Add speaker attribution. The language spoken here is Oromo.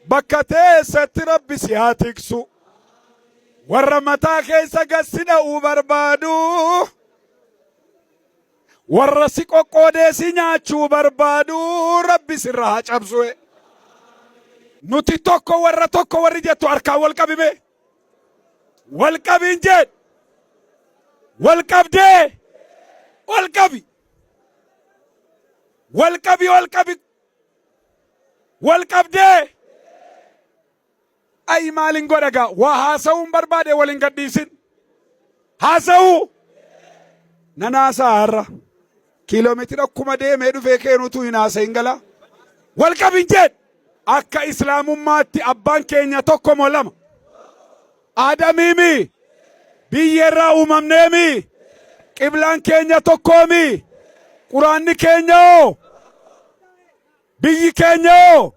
Speaker 1: Bakka teessatti Rabbi si haa tiksu. Warra mataa keessa gad si dha'uu barbaadu. Warra si qoqqoodee si nyaachuu barbaadu Rabbi sirra haa cabsu. Nuti tokko warra tokko warri jettu harkaan wal qabime. Wal qabiin jedh. Wal qabdee. Wal qabi. Wal qabi wal qabi. Wal qabdee. Ayi maalin godha gaa waa haasa'uun barbaade wal hin gadhiisin. Haasa'uu nan haasa'a har'a. Kiiloomeetira 1000 deemee dhufee keenutu hin haasa'in gala. Wal qabin jedh. Akka islaamummaatti abbaan keenya tokko moo lama? Aadamiimi? Biyyeerraa uumamneemi? Qiblaan keenya tokkoomi? Quraanni keenya hoo? Biyyi keenya hoo?